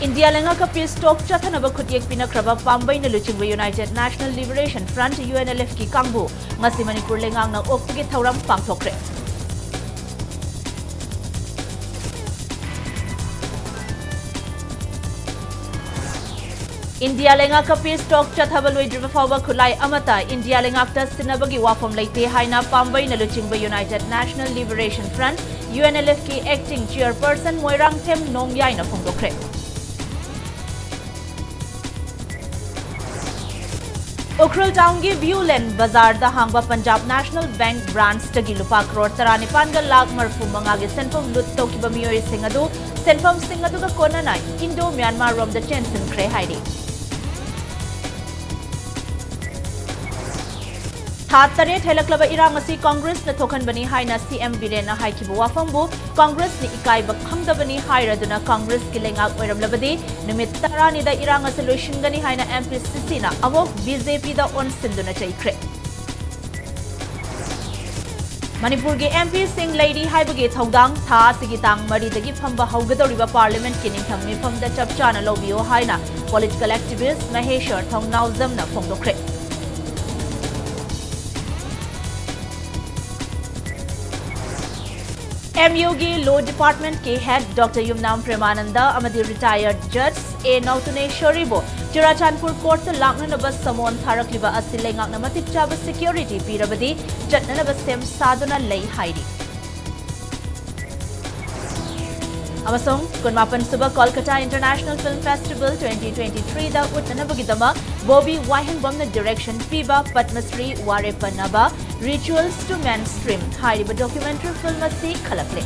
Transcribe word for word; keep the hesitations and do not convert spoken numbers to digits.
India ꯂꯩꯉꯥꯛꯀ peace talk ꯆꯠꯊꯅꯕ ꯈꯨꯠꯌꯦꯛ ꯄꯤꯅꯈ꯭ꯔꯕ ꯄꯥꯝꯕꯩꯅ ꯂꯨꯆꯤꯡꯕ United National Liberation Front, UNLF ꯀꯤ ꯀꯥꯡꯕꯨ ꯉꯁꯤ ꯃꯅꯤꯄꯨꯔ ꯂꯩꯉꯥꯛꯅ ꯑꯣꯛꯄꯒꯤ ꯊꯧꯔꯝ ꯄꯥꯡꯊꯣꯛꯈ꯭ꯔꯦ꯫ ꯏꯟꯗꯤꯌꯥ ꯂꯩꯉꯥꯛꯀ peace talk ꯆꯠꯊꯕ ꯂꯣꯏꯗ꯭ꯔꯤꯕ ꯐꯥꯎꯕ ꯈꯨꯠꯂꯥꯏ ꯑꯃꯠꯇ ꯏꯟꯗꯤꯌꯥ ꯂꯩꯉꯥꯛꯇ ꯁꯤꯟꯅꯕꯒꯤ ꯋꯥꯐꯝ ꯂꯩꯇꯦ ꯍꯥꯏꯅ ꯄꯥꯝꯕꯩꯅ ꯂꯨꯆꯤꯡꯕ United National Liberation Front, UNLF ꯀꯤ acting chairperson ꯃꯣꯏꯔꯥꯡꯊꯦꯝ ꯅꯣꯡꯌꯥꯏꯅ ꯐꯣꯡꯗꯣꯛꯈ꯭ꯔꯦ꯫ ꯎꯈ꯭ꯔꯨꯜ ꯇꯥꯎꯟꯒꯤ ꯚ꯭ꯌꯨꯂꯦꯟ ꯕꯖꯥꯔꯗ ꯍꯥꯡꯕ ꯄꯟꯖꯥꯕ ꯅꯦꯁꯅꯦꯜ ꯕꯦꯡꯛ ꯕ꯭ꯔꯥꯟꯆꯇꯒꯤ ꯂꯨꯄꯥ ꯀ꯭ꯔꯣꯔ ꯇꯔꯥꯅꯤꯄꯥꯟꯒ ꯂꯥꯈ ꯃꯔꯤꯐꯨ ꯃꯉꯥꯒꯤ ꯁꯦꯟꯐꯝ ꯂꯨꯠ ꯇꯧꯈꯤꯕ ꯃꯤꯑꯣꯏꯁꯤꯡ ꯑꯗꯨ ꯁꯦꯟꯐꯝꯁꯤꯡ ꯑꯗꯨꯒ ꯀꯣꯟꯅꯅ ꯏꯟꯗꯣ ꯃ꯭ꯌꯥꯟꯃꯥꯔ ꯔꯣꯝꯗ ꯆꯦꯟꯁꯤꯟꯈ꯭ꯔꯦ ꯍꯥꯏꯔꯤ꯫ ꯊꯥ ꯇꯔꯦꯠ ꯍꯦꯜꯂꯛꯂꯕ ꯏꯔꯥꯡ ꯑꯁꯤ ꯀꯪꯒ꯭ꯔꯦꯁꯅ ꯊꯣꯛꯍꯟꯕꯅꯤ ꯍꯥꯏꯅ ꯁꯤ ꯑꯦꯝ ꯕꯤꯔꯦꯟꯅ ꯍꯥꯏꯈꯤꯕ ꯋꯥꯐꯝꯕꯨ ꯀꯪꯒ꯭ꯔꯦꯁꯅ ꯏꯀꯥꯏꯕ ꯈꯪꯗꯕꯅꯤ ꯍꯥꯏꯔꯗꯨꯅ ꯀꯪꯒ꯭ꯔꯦꯁꯀꯤ ꯂꯩꯉꯥꯛ ꯑꯣꯏꯔꯝꯂꯕꯗꯤ ꯅꯨꯃꯤꯠ ꯇꯔꯥꯅꯤꯗ ꯏꯔꯥꯡ ꯑꯁꯤ ꯂꯣꯏꯁꯤꯟꯒꯅꯤ ꯍꯥꯏꯅ ꯑꯦꯝ ꯄꯤ ꯁꯤ ꯁꯤꯅ ꯑꯃꯨꯛ ꯕꯤ ꯖꯦ ꯄꯤꯗ ꯑꯣꯟꯁꯤꯟꯗꯨꯅ ꯆꯩꯈ꯭ꯔꯦ꯫ ꯃꯅꯤꯄꯨꯔꯒꯤ ꯑꯦꯝ ꯄꯤꯁꯤꯡ ꯂꯩꯔꯤ ꯍꯥꯏꯕꯒꯤ ꯊꯧꯗꯥꯡ ꯊꯥ ꯑꯁꯤꯒꯤ ꯇꯥꯡ ꯃꯔꯤꯗꯒꯤ ꯐꯝꯕ ꯍꯧꯒꯗꯧꯔꯤꯕ ꯄꯥꯔꯂꯤꯌꯥꯃꯦꯟꯠꯀꯤ ꯅꯤꯡꯊꯝ ꯃꯤꯐꯝꯗ ꯆꯞ ꯆꯥꯅ ꯂꯧꯕꯤꯌꯨ ꯍꯥꯏꯅ ꯄꯣꯂꯤꯇꯤꯀꯦꯜ ꯑꯦꯛꯇꯤꯚꯤꯁꯠ ꯃꯍꯦꯁ꯭ꯋꯔ ꯊꯣꯡꯅꯥꯎꯖꯝꯅ ꯐꯣꯡꯗꯣꯛꯈ꯭ꯔꯦ꯫ ꯑꯦꯝ ꯌꯨꯒꯤ ꯂꯣ ꯗꯤꯄꯥꯔꯠꯃꯦꯟꯠꯀꯤ ꯍꯦꯗ ꯗꯣꯛꯇꯔ ꯌꯨꯝꯅꯥꯝ ꯄ꯭ꯔꯦꯃꯥꯅꯟꯗ ꯑꯃꯗꯤ ꯔꯤꯇꯥꯌꯔꯗ ꯖꯖ ꯑꯦ ꯅꯧꯇꯨꯅꯦꯁ꯭ꯋꯔꯤꯕꯨ ꯆꯨꯔꯥꯆꯥꯟꯄꯨꯔ ꯀꯣꯔꯠꯇ ꯂꯥꯛꯅꯅꯕ ꯁꯃꯣꯟ ꯊꯥꯔꯛꯂꯤꯕ ꯑꯁꯤ ꯂꯩꯉꯥꯛꯅ ꯃꯇꯤꯛ ꯆꯥꯕ ꯁꯦꯀ꯭ꯌꯨꯔꯤꯇꯤ ꯄꯤꯔꯕꯗꯤ ꯆꯠꯅꯅꯕ ꯁꯦꯝ ꯁꯥꯗꯨꯅ ꯂꯩ ꯍꯥꯏꯔꯤ꯫ ꯑꯃꯁꯨꯡ ꯀꯨꯟꯃꯥꯄꯟ ꯁꯨꯕ Kolkata international film festival twenty twenty-three ꯗ ꯎꯠꯅꯅꯕꯒꯤꯗꯃꯛ ꯕꯣꯕꯤ ꯋꯥꯍꯦꯡꯕꯝꯅ ꯗꯤꯔꯦꯛꯁꯟ ꯄꯤꯕ ꯄꯗꯃꯁ꯭ꯔꯤ ꯋꯥꯔꯦꯞꯄ ꯅꯕ Rituals to Mainstream ꯍꯥꯏꯔꯤꯕ ꯗꯣꯀ꯭ꯌꯨꯃꯦꯟꯇꯔꯤ ꯐꯤꯜꯝ ꯑꯁꯤ ꯈꯜꯂꯛꯂꯦ꯫